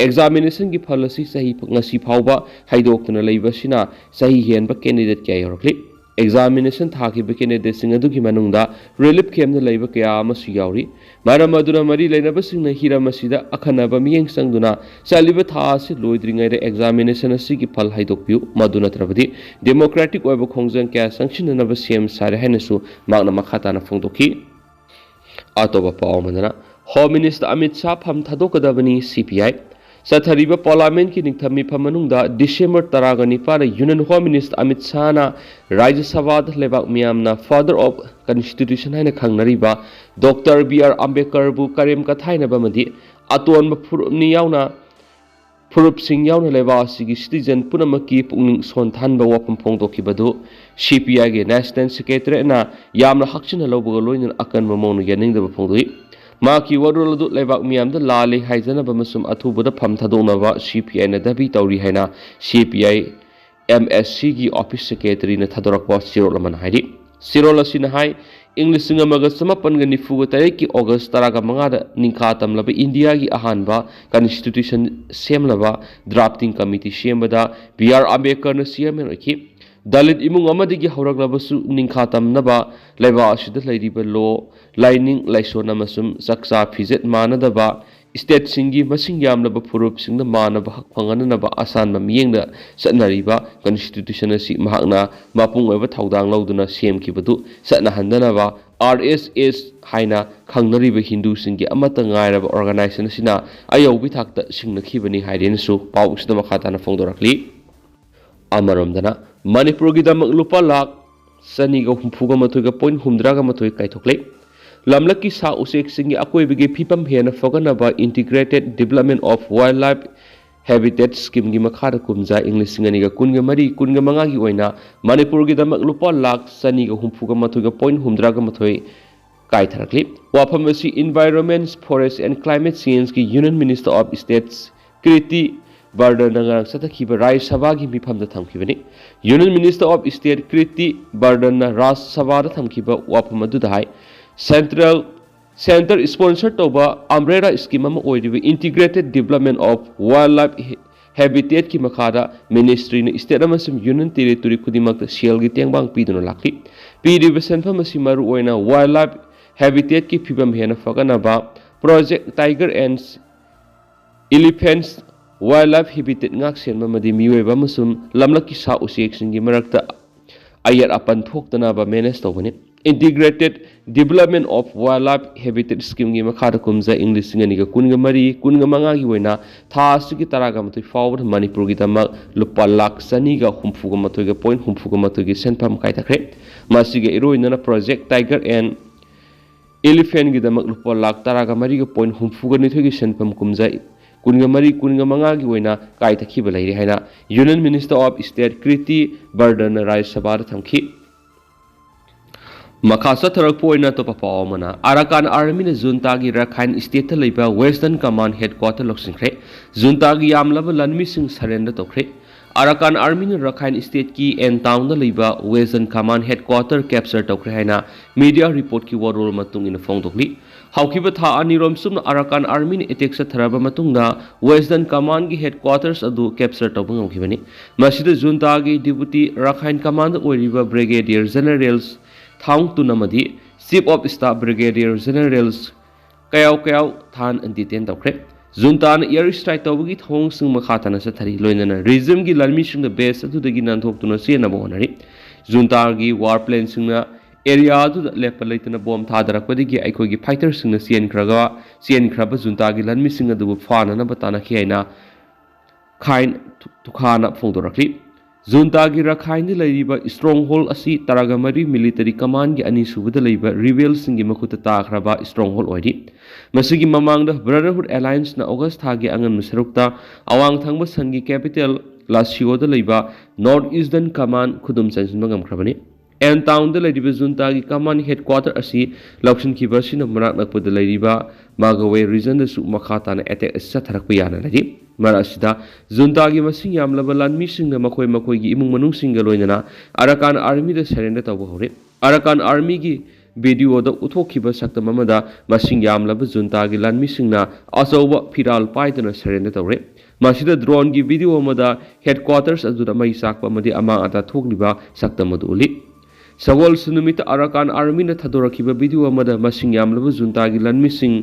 Examination ꯒꯤ ꯐꯜ ꯑꯁꯤ ꯆꯍꯤ ꯉꯁꯤ ꯐꯥꯎꯕ ꯍꯥꯏꯗꯣꯛꯇꯨꯅ ꯂꯩꯕ ꯑꯁꯤꯅ ꯆꯍꯤ ꯍꯦꯟꯕ candidate ꯀꯌꯥ ꯌꯥꯎꯔꯛꯂꯤ꯫ Examination ꯊꯥꯈꯤꯕ candidate ꯁꯤꯡ ꯑꯗꯨꯒꯤ ꯃꯅꯨꯡꯗ relief camp ꯇ ꯂꯩꯕ ꯀꯌꯥ ꯑꯃꯁꯨ ꯌꯥꯎꯔꯤ꯫ ꯃꯔꯝ ꯑꯗꯨꯅ ꯃꯔꯤ ꯂꯩꯅꯕꯁꯤꯡꯅ ꯍꯤꯔꯝ ꯑꯁꯤꯗ ꯑꯈꯟꯅꯕ ꯃꯤꯠꯌꯦꯡ ꯆꯪꯗꯨꯅ ꯆꯠꯂꯤꯕ ꯊꯥ ꯑꯁꯤ ꯂꯣꯏꯗ꯭ꯔꯤꯉꯩꯗ examination ꯑꯁꯤꯒꯤ ꯐꯜ ꯍꯥꯏꯗꯣꯛꯄꯤꯌꯨ꯫ ꯃꯗꯨ ꯅꯠꯇ꯭ꯔꯕꯗꯤ democratic ꯑꯣꯏꯕ ꯈꯣꯡꯖꯪ ꯀꯌꯥ ꯆꯪꯁꯤꯟꯅꯅꯕ ꯁꯦꯝ ꯁꯥꯔꯦ ꯍꯥꯏꯅꯁꯨ ꯃꯍꯥꯛꯅ ꯃꯈꯥ ꯇꯥꯅ ꯐꯣꯡꯗꯣꯛꯈꯤ꯫ ꯑꯇꯣꯞꯄ ꯄꯥꯎ ꯑꯃꯗꯅ, Home Minister ꯑꯃꯤꯠ ꯁꯥꯍ ꯐꯝ ꯊꯥꯗꯣꯛꯀꯗꯕꯅꯤ C P I꯫ ꯆꯠꯊꯔꯤꯕ Parliament ꯀꯤ ꯅꯤꯡꯊꯝ ꯃꯤꯐꯝ ꯃꯅꯨꯡꯗ December ꯇꯔꯥꯒ ꯅꯤꯄꯥꯟꯗ Union Home Minister ꯑꯃꯤꯠ ꯁꯥꯍꯅ ꯔꯥꯖ꯭ꯌ ꯁꯚꯥꯗ ꯂꯩꯕꯥꯛ ꯃꯤꯌꯥꯝꯅ Father of Constitution ꯍꯥꯏꯅ ꯈꯪꯅꯔꯤꯕ Doctor B R ꯑꯝꯕꯦꯗꯀꯔꯕꯨ ꯀꯔꯦꯝ ꯀꯊꯥꯏꯅꯕ ꯑꯃꯗꯤ ꯑꯇꯣꯟꯕ ꯐꯨꯔꯨꯞꯅꯤ ꯌꯥꯎꯅ ꯐꯨꯔꯨꯞꯁꯤꯡ ꯌꯥꯎꯅ ꯂꯩꯕꯥꯛ ꯑꯁꯤꯒꯤ citizen ꯄꯨꯝꯅꯃꯛꯀꯤ ꯄꯨꯛꯅꯤꯡ ꯁꯣꯟꯊꯍꯟꯕ ꯋꯥꯐꯝ ꯐꯣꯡꯗꯣꯛꯈꯤꯕꯗꯨ C P I ꯒꯤ National Secretariat ꯅ ꯌꯥꯝꯅ ꯍꯛꯆꯤꯟꯅ ꯂꯧꯕꯒ ꯂꯣꯏꯅꯅ ꯑꯀꯟꯕ ꯃꯑꯣꯡꯗ ꯌꯥꯅꯤꯡꯗꯕ ꯐꯣꯡꯗꯣꯛꯏ꯫ ꯃꯍꯥꯛꯀꯤ ꯋꯥꯔꯣꯜ ꯑꯗꯨ ꯂꯩꯕꯥꯛ ꯃꯤꯌꯥꯝꯗ ꯂꯥꯜꯂꯤ ꯍꯥꯏꯖꯅꯕ ꯑꯃꯁꯨꯡ ꯑꯊꯨꯕꯗ ꯐꯝ ꯊꯥꯗꯣꯛꯅꯕ C P I ꯅ ꯗꯥꯕꯤ ꯇꯧꯔꯤ ꯍꯥꯏꯅ C P I M S C ꯒꯤ office secretary ꯅ ꯊꯥꯗꯣꯔꯛꯄ ꯆꯦꯔꯣꯜ ꯑꯃꯅ ꯍꯥꯏꯔꯤ꯫ ꯆꯦꯔꯣꯜ ꯑꯁꯤꯅ ꯍꯥꯏ, ꯏꯪ ꯂꯤꯁꯤꯡ ꯑꯃꯒ ꯆꯃꯥꯄꯟꯒ ꯅꯤꯐꯨꯒ ꯇꯔꯦꯠꯀꯤ August ꯇꯔꯥꯒ ꯃꯉꯥꯗ ꯅꯤꯡꯈꯥ ꯇꯝꯂꯕ ꯏꯟꯗꯤꯌꯥꯒꯤ ꯑꯍꯥꯟꯕ constitution ꯁꯦꯝꯅꯕ drafting committee ꯁꯦꯝꯕꯗ B R ꯑꯝꯕꯦꯗꯀꯔꯅ chairman ꯑꯣꯏꯈꯤ꯫ ꯗꯂꯤꯠ ꯏꯃꯨꯡ ꯑꯃꯗꯒꯤ ꯍꯧꯔꯛꯂꯕꯁꯨ ꯅꯤꯡꯈꯥ ꯇꯝꯅꯕ ꯂꯩꯕꯥꯛ ꯑꯁꯤꯗ ꯂꯩꯔꯤꯕ law, ꯂꯥꯏꯅꯤꯡ, ꯂꯥꯏꯁꯣꯟ ꯑꯃꯁꯨꯡ ꯆꯥꯛꯆꯥ ꯐꯤꯖꯦꯠ ꯃꯥꯟꯅꯗꯕ state ꯁꯤꯡꯒꯤ ꯃꯁꯤꯡ ꯌꯥꯝꯂꯕ ꯐꯨꯔꯨꯞꯁꯤꯡꯗ ꯃꯥꯟꯅꯕ ꯍꯛ ꯐꯪꯍꯟꯅꯅꯕ ꯑꯁꯥꯟꯕ ꯃꯤꯠꯌꯦꯡꯗ ꯆꯠꯅꯔꯤꯕ constitution ꯑꯁꯤ ꯃꯍꯥꯛꯅ ꯃꯄꯨꯡ ꯑꯣꯏꯕ ꯊꯧꯗꯥꯡ ꯂꯧꯗꯨꯅ ꯁꯦꯝꯈꯤꯕꯗꯨ ꯆꯠꯅꯍꯟꯗꯅꯕ R S S ꯍꯥꯏꯅ ꯈꯪꯅꯔꯤꯕ ꯍꯤꯟꯗꯨꯁꯤꯡꯒꯤ ꯑꯃꯠꯇ ꯉꯥꯏꯔꯕ organization ꯑꯁꯤꯅ ꯑꯌꯧꯕꯤ ꯊꯥꯛꯇ ꯁꯤꯡꯅꯈꯤꯕꯅꯤ ꯍꯥꯏꯔꯦꯅꯁꯨ ꯄꯥꯎ ꯑꯁꯤꯗ ꯃꯈꯥ ꯇꯥꯅ ꯐꯣꯡꯗꯣꯔꯛꯂꯤ꯫ ꯑꯃꯔꯣꯝꯗꯅ ꯃꯅꯤꯄꯨꯔꯒꯤꯗꯃꯛ ꯂꯨꯄꯥ ꯂꯥꯈ ꯆꯅꯤꯒ ꯍꯨꯝꯐꯨꯒ ꯃꯥꯊꯣꯏꯒ ꯄꯣꯏꯟ ꯍꯨꯝꯗ꯭ꯔꯥꯒ ꯃꯥꯊꯣꯏ ꯀꯥꯏꯊꯣꯛꯂꯦ꯫ ꯂꯝꯂꯛꯀꯤ ꯁꯥ ꯎꯆꯦꯛꯁꯤꯡꯒꯤ ꯑꯀꯣꯏꯕꯒꯤ ꯐꯤꯕꯝ ꯍꯦꯟꯅ ꯐꯒꯠꯅꯕ Integrated Development of Wildlife Habitat Scheme ꯒꯤ ꯃꯈꯥꯗ ꯀꯨꯝꯖꯥ ꯏꯪ ꯂꯤꯁꯤꯡ ꯑꯅꯤꯒ ꯀꯨꯟꯒ ꯃꯔꯤ ꯀꯨꯟꯒ ꯃꯉꯥꯒꯤ ꯑꯣꯏꯅ ꯃꯅꯤꯄꯨꯔꯒꯤꯗꯃꯛ ꯂꯨꯄꯥ ꯂꯥꯈ ꯆꯅꯤꯒ ꯍꯨꯝꯐꯨꯒ ꯃꯥꯊꯣꯏꯒ ꯄꯣꯏꯟ ꯍꯨꯝꯗ꯭ꯔꯥꯒ ꯃꯥꯊꯣꯏ ꯀꯥꯏꯊꯔꯛꯂꯤ꯫ ꯋꯥꯐꯝ ꯑꯁꯤ Environment, Forest and Climate Change ꯒꯤ Union Minister of State Kriti ꯕꯔꯗꯟꯅ ꯉꯔꯥꯡ ꯆꯠꯊꯈꯤꯕ ꯔꯥꯖ꯭ꯌ ꯁꯚꯥꯒꯤ ꯃꯤꯐꯝꯗ ꯊꯝꯈꯤꯕꯅꯤ꯫ Union Minister of State Kriti ꯕꯔꯗꯟꯅ ꯔꯥꯖ꯭ꯌ ꯁꯚꯥꯗ ꯊꯝꯈꯤꯕ ꯋꯥꯐꯝ ꯑꯗꯨꯗ ꯍꯥꯏ, Central Centre sponsor ꯇꯧꯕ umbrella scheme ꯑꯃ ꯑꯣꯏꯔꯤꯕ Integrated Development of Wildlife Habitat ꯀꯤ ꯃꯈꯥꯗ ministry ꯅ state ꯑꯃꯁꯨꯡ union territory ꯈꯨꯗꯤꯡꯃꯛꯇ ꯁꯦꯜꯒꯤ ꯇꯦꯡꯕꯥꯡ ꯄꯤꯗꯨꯅ ꯂꯥꯛꯂꯤ꯫ ꯄꯤꯔꯤꯕ ꯁꯦꯟꯐꯝ ꯑꯁꯤ ꯃꯔꯨꯑꯣꯏꯅ wildlife habitat ꯀꯤ ꯐꯤꯕꯝ ꯍꯦꯟꯅ ꯐꯒꯠꯅꯕ Project Tiger and Elephants Wildlife Habitat ꯉꯥꯛ ꯁꯦꯟꯕ ꯑꯃꯗꯤ ꯃꯤꯑꯣꯏꯕ ꯑꯃꯁꯨꯡ ꯂꯝꯂꯛꯀꯤ ꯁꯥ ꯎꯆꯦꯛꯁꯤꯡꯒꯤ ꯃꯔꯛꯇ ꯑꯌꯦꯠ ꯑꯄꯟ ꯊꯣꯛꯇꯅꯕ manage ꯇꯧꯕꯅꯤ꯫ Integrated Development of Wildlife Habitat Scheme ꯒꯤ ꯃꯈꯥꯗ ꯀꯨꯝꯖꯥ ꯏꯪ ꯂꯤꯁꯤꯡ ꯑꯅꯤꯒ ꯀꯨꯟꯒ ꯃꯔꯤ ꯀꯨꯟꯒ ꯃꯉꯥꯒꯤ ꯑꯣꯏꯅ ꯊꯥ ꯑꯁꯤꯒꯤ ꯇꯔꯥꯒ ꯃꯥꯊꯣꯏ ꯐꯥꯎꯕꯗ ꯃꯅꯤꯄꯨꯔꯒꯤꯗꯃꯛ ꯂꯨꯄꯥ ꯂꯥꯈ ꯆꯅꯤꯒ ꯍꯨꯝꯐꯨꯒ ꯃꯥꯊꯣꯏꯒ ꯄꯣꯏꯟ ꯍꯨꯝꯐꯨꯒ ꯃꯥꯊꯣꯏꯒꯤ ꯁꯦꯟꯐꯝ ꯀꯥꯏꯊꯈ꯭ꯔꯦ꯫ ꯃꯁꯤꯒ ꯏꯔꯣꯏꯅꯅ Project Tiger and Elephant ꯒꯤꯗꯃꯛ ꯂꯨꯄꯥ ꯂꯥꯈ ꯇꯔꯥꯒ ꯃꯔꯤꯒ ꯄꯣꯏꯟ ꯍꯨꯝꯐꯨꯒ ꯅꯤꯊꯣꯏꯒꯤ ꯁꯦꯟꯐꯝ ꯀꯨꯝꯖꯥ ꯀꯨꯟꯒ ꯃꯔꯤ ꯀꯨꯟꯒ ꯃꯉꯥꯒꯤ ꯑꯣꯏꯅ ꯀꯥꯏꯊꯈꯤꯕ ꯂꯩꯔꯦ ꯍꯥꯏꯅ Union Minister of State Kriti ꯕꯔꯗꯟꯅ ꯔꯥꯖ꯭ꯌ ꯁꯚꯥꯗ ꯊꯝꯈꯤ꯫ ꯃꯈꯥ ꯆꯠꯊꯔꯛꯄ ꯑꯣꯏꯅ ꯑꯇꯣꯞꯄ ꯄꯥꯎ ꯑꯃꯅ, ꯑꯔꯥꯀꯥꯟ ꯑꯥꯔꯃꯤꯅ ꯖꯨꯟꯇꯥꯒꯤ ꯔꯥꯈꯥꯏꯟ state ꯇ ꯂꯩꯕ Western Command headquarter ꯂꯧꯁꯤꯟꯈ꯭ꯔꯦ꯫ ꯖꯨꯟꯇꯥꯒꯤ ꯌꯥꯝꯂꯕ ꯂꯥꯟꯃꯤꯁꯤꯡ surrender ꯇꯧꯈ꯭ꯔꯦ꯫ ꯑꯔꯥꯀꯥꯟ ꯑꯥꯔꯃꯤꯅ ꯔꯥꯈꯥꯏꯟ state ꯀꯤ ꯑꯦꯟ ꯇꯥꯎꯟꯗ ꯂꯩꯕ Western Command headquarter capture ꯇꯧꯈ꯭ꯔꯦ ꯍꯥꯏꯅ media report ꯀꯤ ꯋꯥꯔꯣꯜ ꯃꯇꯨꯡ ꯏꯟꯅ ꯐꯣꯡꯗꯣꯛꯂꯤ꯫ ꯍꯧꯈꯤꯕ ꯊꯥ ꯑꯅꯤꯔꯣꯝ ꯆꯨꯞꯅ ꯑꯔꯥꯀꯥꯟ ꯑꯥꯔꯃꯤꯅ attack ꯆꯠꯊꯔꯕ ꯃꯇꯨꯡꯗ Western Command ꯒꯤ headquarters ꯑꯗꯨ capture ꯇꯧꯕ ꯉꯝꯈꯤꯕꯅꯤ꯫ ꯃꯁꯤꯗ ꯖꯨꯟꯇꯥꯒꯤ deputy ꯔꯥꯈꯥꯏꯟ commander ꯑꯣꯏꯔꯤꯕ Brigadier Generals ꯊꯥꯎꯡ ꯇꯨꯟ ꯑꯃꯗꯤ Chief of Staff Brigadier Generals ꯀꯌꯥꯎ ꯀꯌꯥꯎ ꯊꯥꯟ detain ꯇꯧꯈ꯭ꯔꯦ꯫ ꯖꯨꯟꯇꯥꯅ air strike ꯇꯧꯕꯒꯤ ꯊꯧꯑꯣꯡꯁꯤꯡ ꯃꯈꯥ ꯇꯥꯅ ꯆꯠꯊꯔꯤ, ꯂꯣꯏꯅꯅ regime ꯒꯤ ꯂꯥꯟꯃꯤꯁꯤꯡꯅ base ꯑꯗꯨꯗꯒꯤ ꯅꯥꯟꯊꯣꯛꯇꯨꯅ ꯆꯦꯟꯅꯕ ꯍꯣꯠꯅꯔꯤ꯫ ꯖꯨꯟꯇꯥꯒꯤ war plane ꯁꯤꯡꯅ area ꯑꯗꯨꯗ ꯂꯦꯞꯄ ꯂꯩꯇꯅ bomb ꯊꯥꯗꯔꯛꯄꯗꯒꯤ ꯑꯩꯈꯣꯏꯒꯤ fighter ꯁꯤꯡꯅ ꯆꯦꯟꯈ꯭ꯔꯒ, ꯆꯦꯟꯈ꯭ꯔꯕ ꯖꯨꯟꯇꯥꯒꯤ ꯂꯥꯟꯃꯤꯁꯤꯡ ꯑꯗꯨꯕꯨ ꯐꯥꯅꯅꯕ ꯇꯥꯟꯅꯈꯤ ꯍꯥꯏꯅ ꯈꯥꯏꯟ ꯊꯨ-, ꯊꯨꯈꯥꯅ ꯐꯣꯡꯗꯣꯔꯛꯂꯤ꯫ ꯖꯨꯟꯇꯥꯒꯤ ꯔꯈꯥꯏꯟꯗ ꯂꯩꯔꯤꯕ ꯁ꯭ꯇ꯭ꯔꯣꯡ ꯍꯣꯜ ꯑꯁꯤ ꯇꯔꯥꯒ ꯃꯔꯤ ꯃꯤꯂꯤꯇꯔꯤ ꯀꯃꯥꯟꯒꯤ ꯑꯅꯤꯁꯨꯕꯗ ꯂꯩꯕ ꯔꯤꯕꯦꯜꯁꯤꯡꯒꯤ ꯃꯈꯨꯠꯇ ꯇꯥꯈ꯭ꯔꯕ ꯁ꯭ꯇ꯭ꯔꯣꯡ ꯍꯣꯜ ꯑꯣꯏꯔꯤ꯫ ꯃꯁꯤꯒꯤ ꯃꯃꯥꯡꯗ ꯕ꯭ꯔꯗꯔꯍꯨꯗ ꯑꯦꯂꯥꯌꯟꯁꯅ ꯑꯣꯒꯁ ꯊꯥꯒꯤ ꯑꯉꯟꯕ ꯁꯔꯨꯛꯇ ꯑꯋꯥꯡ ꯊꯪꯕ ꯁꯟꯒꯤ ꯀꯦꯄꯤꯇꯦꯜ ꯂꯥꯁꯤꯑꯣꯗ ꯂꯩꯕ ꯅꯣꯔꯠ ꯏꯁꯇꯔꯟ ꯀꯃꯥꯟ ꯈꯨꯗꯨꯝ ꯆꯟꯁꯤꯟꯕ ꯉꯝꯈ꯭ꯔꯕꯅꯤ꯫ ꯑꯦꯟ ꯇꯥꯎꯟꯗ ꯂꯩꯔꯤꯕ ꯖꯨꯟꯇꯥꯒꯤ ꯀꯃꯥꯟ ꯍꯦꯗꯀ꯭ꯋꯥꯇꯔ ꯑꯁꯤ ꯂꯧꯁꯤꯟꯈꯤꯕ ꯑꯁꯤꯅ ꯃꯅꯥꯛ ꯅꯛꯄꯗ ꯂꯩꯔꯤꯕ ꯃꯥꯒꯋꯦ ꯔꯤꯖꯟꯗꯁꯨ ꯃꯈꯥ ꯇꯥꯅ ꯑꯦꯇꯦꯛ ꯑꯁꯤ ꯆꯠꯊꯔꯛꯄ ꯌꯥꯅ ꯂꯩꯔꯤ꯫ ꯃꯔꯛ ꯑꯁꯤꯗ ꯖꯨꯟꯇꯥꯒꯤ ꯃꯁꯤꯡ ꯌꯥꯝꯂꯕ ꯂꯥꯟꯃꯤꯁꯤꯡꯅ ꯃꯈꯣꯏ ꯃꯈꯣꯏꯒꯤ ꯏꯃꯨꯡ ꯃꯅꯨꯡꯁꯤꯡꯒ ꯂꯣꯏꯅꯅ ꯑꯔꯥꯀꯥꯟ ꯑꯥꯔꯃꯤꯗ ꯁꯔꯦꯟꯗꯔ ꯇꯧꯕ ꯍꯧꯔꯦ꯫ ꯑꯔꯥꯀꯥꯟ ꯑꯥꯔꯃꯤꯒꯤ ꯚꯤꯗꯤꯑꯣꯗ ꯎꯠꯊꯣꯛꯈꯤꯕ ꯁꯛꯇꯝ ꯑꯃꯗ ꯃꯁꯤꯡ ꯌꯥꯝꯂꯕ ꯖꯨꯟꯇꯥꯒꯤ ꯂꯥꯟꯃꯤꯁꯤꯡꯅ ꯑꯆꯧꯕ ꯐꯤꯔꯥꯜ ꯄꯥꯏꯗꯨꯅ ꯁꯔꯦꯟꯗꯔ ꯇꯧꯔꯦ꯫ ꯃꯁꯤꯗ ꯗ꯭ꯔꯣꯟꯒꯤ ꯚꯤꯗꯤꯑꯣ ꯑꯃꯗ ꯍꯦꯗꯀ꯭ꯋꯥꯇꯔꯁ ꯑꯗꯨꯗ ꯃꯩ ꯆꯥꯛꯄ ꯑꯃꯗꯤ ꯑꯃꯥꯡ ꯑꯇꯥ ꯊꯣꯛꯂꯤꯕ ꯁꯛꯇꯝ ꯑꯗꯨ ꯎꯠꯂꯤ꯫ ꯁꯒꯣꯜꯁꯦꯟ ꯅꯨꯃꯤꯠꯇ ꯑꯔꯥꯀꯥꯟ ꯑꯥꯔꯃꯤꯅ ꯊꯥꯗꯣꯔꯛꯈꯤꯕ ꯚꯤꯗꯤꯑꯣ ꯑꯃꯗ ꯃꯁꯤꯡ ꯌꯥꯝꯂꯕ ꯖꯨꯟꯇꯥꯒꯤ ꯂꯥꯟꯃꯤꯁꯤꯡ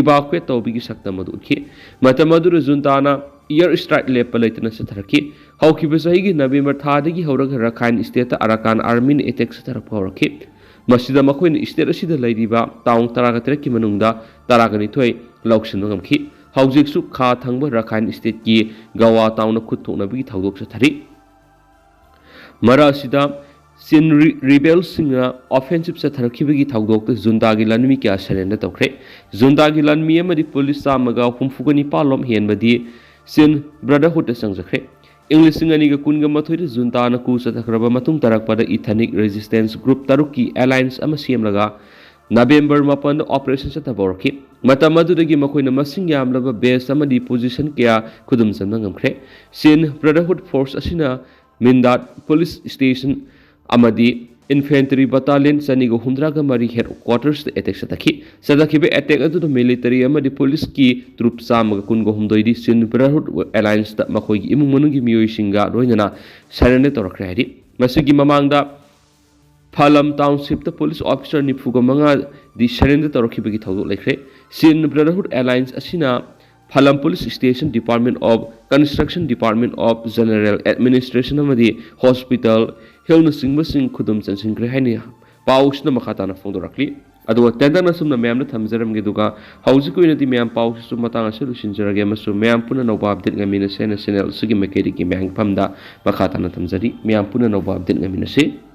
ꯏꯚꯥꯀ꯭ꯋꯦꯠ ꯇꯧꯕꯒꯤ ꯁꯛꯇꯝ ꯑꯗꯨ ꯎꯠꯈꯤ꯫ ꯃꯇꯝ ꯑꯗꯨꯗ ꯖꯨꯟꯇꯥꯅ ꯏꯌꯔ ꯁ꯭ꯇ꯭ꯔꯥꯏꯛ ꯂꯦꯞꯄ ꯂꯩꯇꯅ ꯆꯠꯊꯔꯛꯈꯤ꯫ ꯍꯧꯈꯤꯕ ꯆꯍꯤꯒꯤ ꯅꯕꯦꯝꯕꯔ ꯊꯥꯗꯒꯤ ꯍꯧꯔꯒ ꯔꯈꯥꯏꯟ ꯁ꯭ꯇꯦꯠꯇ ꯑꯔꯥꯀꯥꯟ ꯑꯥꯔꯃꯤꯅ ꯑꯦꯇꯦꯛ ꯆꯠꯊꯔꯛꯄ ꯍꯧꯔꯛꯈꯤ꯫ ꯃꯁꯤꯗ ꯃꯈꯣꯏꯅ ꯁ꯭ꯇꯦꯠ ꯑꯁꯤꯗ ꯂꯩꯔꯤꯕ ꯇꯥꯎꯟ ꯇꯔꯥꯒ ꯇꯔꯦꯠꯀꯤ ꯃꯅꯨꯡꯗ ꯇꯔꯥꯒ ꯅꯤꯊꯣꯏ ꯂꯧꯁꯤꯟꯕ ꯉꯝꯈꯤ꯫ ꯍꯧꯖꯤꯛꯁꯨ ꯈꯥ ꯊꯪꯕ ꯔꯈꯥꯏꯟ ꯁ꯭ꯇꯦꯠꯀꯤ ꯒꯋꯥ ꯇꯥꯎꯟꯗ ꯈꯨꯠ ꯊꯣꯛꯅꯕꯒꯤ ꯊꯧꯗꯣꯛ ꯆꯠꯊꯔꯤ꯫ ꯃꯔꯛ ꯑꯁꯤꯗ ꯆꯤꯟ ꯔꯤ-, ꯔꯤꯕꯦꯜꯁꯤꯡꯅ ꯑꯣꯐꯦꯟꯁꯤꯞ ꯆꯠꯊꯔꯛꯈꯤꯕꯒꯤ ꯊꯧꯗꯣꯛꯇ ꯖꯨꯟꯇꯥꯒꯤ ꯂꯥꯟꯃꯤ ꯀꯌꯥ ꯁꯔꯦꯟꯗꯔ ꯇꯧꯈ꯭ꯔꯦ꯫ ꯖꯨꯟꯇꯥꯒꯤ ꯂꯥꯟꯃꯤ ꯑꯃꯗꯤ ꯄꯨꯂꯤꯁ ꯆꯥꯝꯃꯒ ꯍꯨꯝꯐꯨꯒ ꯅꯤꯄꯥꯟ ꯂꯣꯝ ꯍꯦꯟꯕꯗꯤ ꯆꯤꯟ ꯕ꯭ꯔꯗꯔꯍꯨꯗꯇ ꯆꯪꯖꯈ꯭ꯔꯦ꯫ ꯏꯪ ꯂꯤꯁꯤꯡ ꯑꯅꯤꯒ ꯀꯨꯟꯒ ꯃꯥꯊꯣꯏꯗ ꯖꯨꯟꯇꯥꯅ ꯀꯨ ꯆꯠꯊꯈ꯭ꯔꯕ ꯃꯇꯨꯡ ꯇꯥꯔꯛꯄꯗ ꯏꯊꯅꯤꯛ ꯔꯦꯖꯤꯁꯇꯦꯟꯁ ꯒ꯭ꯔꯨꯞ ꯇꯔꯨꯛꯀꯤ ꯑꯦꯂꯥꯌꯟꯁ ꯑꯃ ꯁꯦꯝꯂꯒ ꯅꯕꯦꯝꯕꯔ ꯃꯥꯄꯟꯗ ꯑꯣꯄꯔꯦꯁꯟ ꯆꯠꯊꯕ ꯍꯧꯔꯛꯈꯤ꯫ ꯃꯇꯝ ꯑꯗꯨꯗꯒꯤ ꯃꯈꯣꯏꯅ ꯃꯁꯤꯡ ꯌꯥꯝꯂꯕ ꯕꯦꯁ ꯑꯃꯗꯤ ꯄꯣꯖꯤꯁꯟ ꯀꯌꯥ ꯈꯨꯗꯨꯝ ꯆꯟꯕ ꯉꯝꯈ꯭ꯔꯦ꯫ ꯆꯤꯟ ꯕ꯭ꯔꯗꯔꯍꯨꯗ ꯐꯣꯔꯁ ꯑꯁꯤꯅ ꯃꯤꯟꯗꯥꯠ ꯄꯨꯂꯤꯁ ꯁ꯭ꯇꯦꯁꯟ ꯑꯃꯗꯤ ꯏꯟꯐꯦꯟꯇ꯭ꯔꯤ ꯕꯇꯥꯂꯤꯌꯟ ꯆꯅꯤꯒ ꯍꯨꯝꯗ꯭ꯔꯥꯒ ꯃꯔꯤ ꯍꯦꯗꯀ꯭ꯋꯥꯇꯔꯁꯇ ꯑꯦꯇꯦꯛ ꯆꯠꯊꯈꯤ꯫ ꯆꯠꯊꯈꯤꯕ ꯑꯦꯇꯦꯛ ꯑꯗꯨꯗ ꯃꯤꯂꯤꯇꯔꯤ ꯑꯃꯗꯤ ꯄꯨꯂꯤꯁꯀꯤ ꯇ꯭ꯔꯨꯞ ꯆꯥꯝꯃꯒ ꯀꯨꯟꯒ ꯍꯨꯝꯗꯣꯏꯗꯤ ꯆꯤꯟ ꯕ꯭ꯔꯗꯔꯍꯨꯗ ꯑꯦꯂꯥꯌꯟꯁꯇ ꯃꯈꯣꯏꯒꯤ ꯏꯃꯨꯡ ꯃꯅꯨꯡꯒꯤ ꯃꯤꯑꯣꯏꯁꯤꯡꯒ ꯂꯣꯏꯅꯅ ꯁꯔꯦꯟꯗꯔ ꯇꯧꯔꯛꯈ꯭ꯔꯦ ꯍꯥꯏꯔꯤ꯫ ꯃꯁꯤꯒꯤ ꯃꯃꯥꯡꯗ ꯐꯥꯂꯝ ꯇꯥꯎꯟꯁꯤꯞꯇ ꯄꯨꯂꯤꯁ ꯑꯣꯐꯤꯁꯔ ꯅꯤꯐꯨꯒ ꯃꯉꯥꯗꯤ ꯁꯔꯦꯟꯗꯔ ꯇꯧꯔꯛꯈꯤꯕꯒꯤ ꯊꯧꯗꯣꯛ ꯂꯩꯈ꯭ꯔꯦ꯫ ꯆꯤꯟ ꯕ꯭ꯔꯗꯔꯍꯨꯗ ꯑꯦꯂꯥꯌꯟꯁ ꯑꯁꯤꯅ Falam police station, Department of Construction, Department of General Administration ꯑꯃꯗꯤ ꯍꯣꯁꯄꯤꯇꯥꯜ, ꯍꯤꯜꯅꯆꯤꯡꯕꯁꯤꯡ ꯈꯨꯗꯨꯝ ꯆꯟꯁꯤꯟꯈ꯭ꯔꯦ ꯍꯥꯏꯅ ꯄꯥꯎꯁꯤꯅ ꯃꯈꯥ ꯇꯥꯅ ꯐꯣꯡꯗꯣꯔꯛꯂꯤ꯫ ꯑꯗꯨꯒ ꯇꯦꯟꯇꯛꯅ ꯁꯨꯝꯅ ꯃꯌꯥꯝꯗ ꯊꯝꯖꯔꯝꯒꯦ꯫ ꯑꯗꯨꯒ ꯍꯧꯖꯤꯛꯀꯤ ꯑꯣꯏꯅꯗꯤ ꯃꯌꯥꯝ ꯄꯥꯎꯁꯤꯁꯨ ꯃꯇꯥꯡ ꯑꯁꯤꯗ ꯂꯣꯏꯁꯤꯟꯖꯔꯒꯦ ꯑꯃꯁꯨꯡ ꯃꯌꯥꯝ ꯄꯨꯟꯅ ꯅꯧꯕ ꯑꯞꯗꯦꯠ ꯉꯥꯏꯃꯤꯟꯅꯁꯦ ꯍꯥꯏꯅ ꯆꯦꯅꯦꯜ ꯑꯁꯤꯒꯤ ꯃꯥꯏꯀꯩꯗꯒꯤ ꯃꯌꯥꯝꯒꯤ ꯐꯝꯗ ꯃꯈꯥ ꯇꯥꯅ ꯊꯝꯖꯔꯤ꯫ ꯃꯌꯥꯝ ꯄꯨꯟꯅ ꯅꯧꯕ ꯑꯞꯗꯦꯠ ꯉꯥꯏꯃꯤꯟꯅꯁꯤ꯫